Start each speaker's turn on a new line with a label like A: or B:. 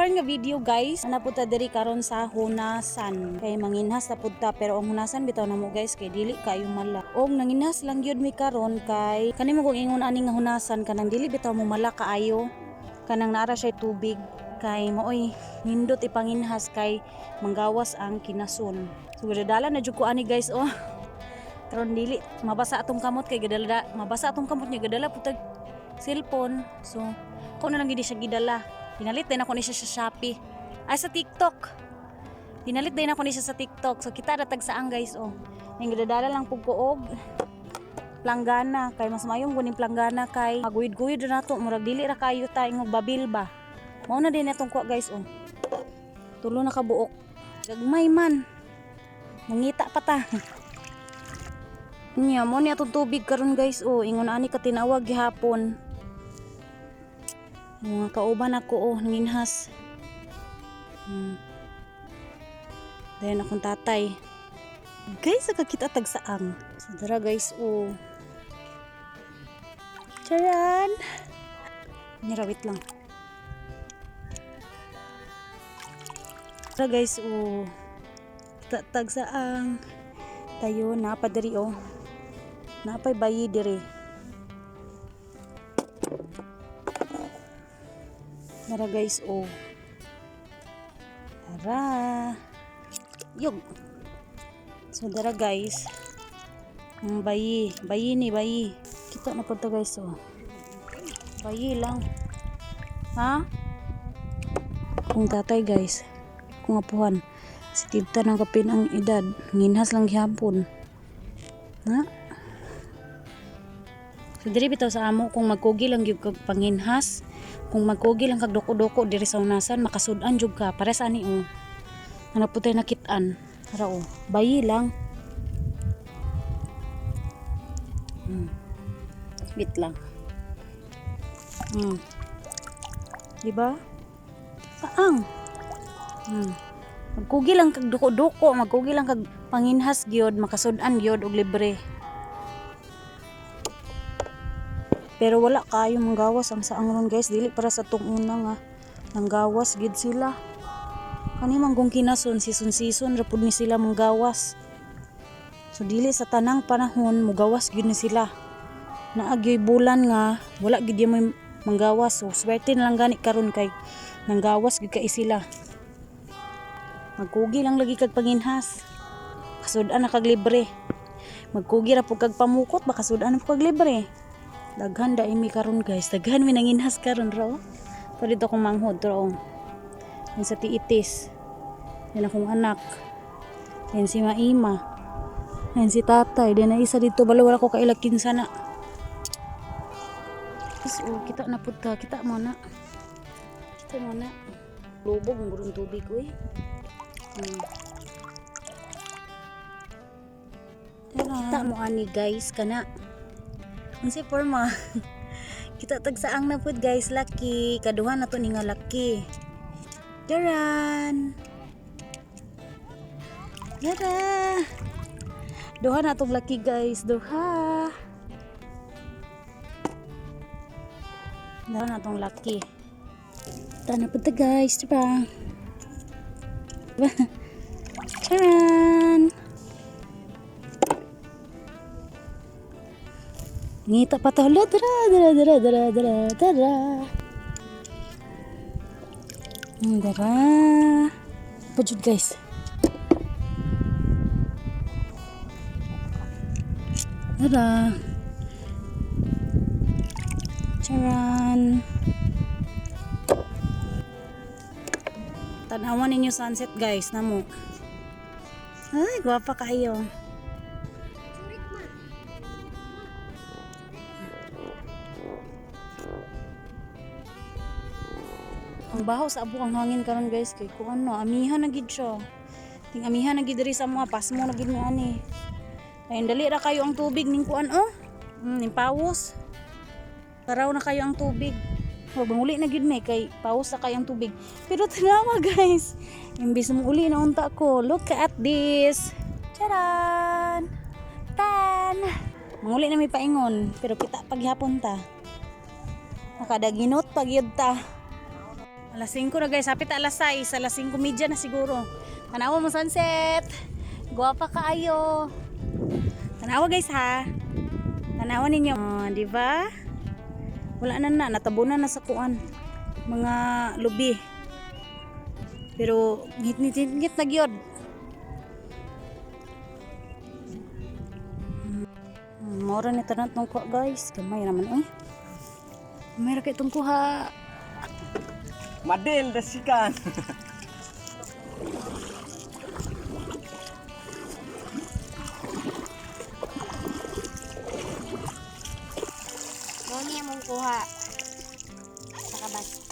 A: Karon nga video, guys, ana pud ta diri karon sa hunasan. Kay manginhas na pud ta, pero ang hunasan bitaw namo, guys, kay dili kayo mala. Og nanginhas lang gyud mi karon kay kani mo kung ingon ani nga hunasan, kanang dili bitaw mo mala kaayo. Kanang naara siya tubig kay maoy nindot ipanginhas kay manggawas ang kinason. So gadala na jud ko ani, guys, oh. Karon dili mabasa atong kamot kay gadala, mabasa atong kamot niya, gadala pud tag cellphone. So ako na lang gid siya gidala. Pinalit din ako ni siya sa Shopee. Ay, sa TikTok. Pinalit din ako ni siya sa TikTok. So kita ra tag saang, guys, oh. Ning gadala lang pud ko og planggana kay mas mayong guning planggana kay maguyod-guyod na nato, murag dili ra kayo ta ingog babil ba. Mao na din atong kuha, guys, oh. Tulo na ka buok. Gagmay man. Mangita pa ta. Nya mo ni atong tubig karon, guys, oh. Ingon ani ka tinawag gihapon. Mga kauban ako, oh, nanginhas. Dayon akong tatay. Guys, nakakita tag saang. So, dara, guys, oh. Charan! Nirawit lang. Tara, guys, oh. Tag saang. Tayo, napa diri, oh. Napay bayi diri. Tara, guys, oh. Tara. Yug. So dara, guys. Ang bayi, bayi ni bayi. Kita na po to, guys, oh. Bayi lang. Ha? Kung tatay, guys. Kung apuhan. Si tita ng kapin ang edad. Nginhas lang gihapon. Na? So diri bitaw sa amo, kung magkugi lang gyud kag panginhas, kung magkugi lang kag doko-doko diri sa unasan, makasud-an jud ka. Para sa ani, oh. Ano po tayo nakitaan? Tara, oh. Bayi lang. Wait lang. Di ba? Saang? Magkugi lang kag duko-duko, magkugi lang kag panginhas gyud, makasud-an gyud og libre. Pero wala kayo manggawas ang saang ron, guys, dili para sa tong una nga nanggawas gid sila. Kani man kung kinason, season season ra pud ni sila manggawas. So dili sa tanang panahon mugawas gyud ni sila. Naa gyoy bulan nga wala gid may manggawas. So swerte na lang gani karon kay nanggawas gyud kay sila. Magkugi lang lagi kag panginhas. Kasud-an na kag libre. Magkugi ra pud kag pamukot, baka sud-an na pud kag libre. Daghan da imi karon, guys. Daghan mi nanginhas karon ra, oh. Pero dito akong manghod ra, oh. Yan sa tiitis. Yan akong anak. Yan si Maima. Yan si tatay. Di na isa dito. Balo wala ko kaila kinsa na. Guys, oh, kita na pud ta. Kita mo na. Kita mo na. Lubog ang gurong tubig, uy. Kita mo ani, guys, kana. Unsay forma? Kita tag saang na pud, guys, laki. Kaduha na to ni nga laki. Daran. Dara. Duha na tong laki, guys, duha. Duha na tong laki. Tana pud ta, guys, diba? Charan! Ngita pa to. Hala, dara, dara, dara, dara, dara, dara. Dara. Pajud, guys. Dara. Charan. Tanawan ninyo sunset, guys, namo. Ay, gwapa kayo. Ang baho sa abo ang hangin karon, guys, kay kuan no, amihan na gid siya. Ting amihan na gid diri sa mga pasmo na gid mi ani. Ay, dali ra kayo ang tubig ning kuan, oh. Ning pawos. Taraw na kayo ang tubig. Wag manguli na gid mi kay pawos na kayo ang tubig. Pero tanawa, guys. Imbis mo uli na unta ko. Look at this. Charan! Tan! Manguli na mi paingon, pero kita paghapon ta. Nakadaginot pag yun ta. Alas 5 na, guys, hapit alas 6, alas 5:30 na siguro. Tanawa mo sunset. Guwapa kaayo. Tanawa, guys, ha. Tanawa ninyo. Oh, di ba? Wala na na, natabunan na sa kuan. Mga lubi. Pero ngit-ngit na gyud. Mora ni tanan tong kuha, guys. Gamay naman oy. Gamay ra kay itong kuha.
B: Madel dasikan.
C: Mao niya mong kuha. Sa kabas.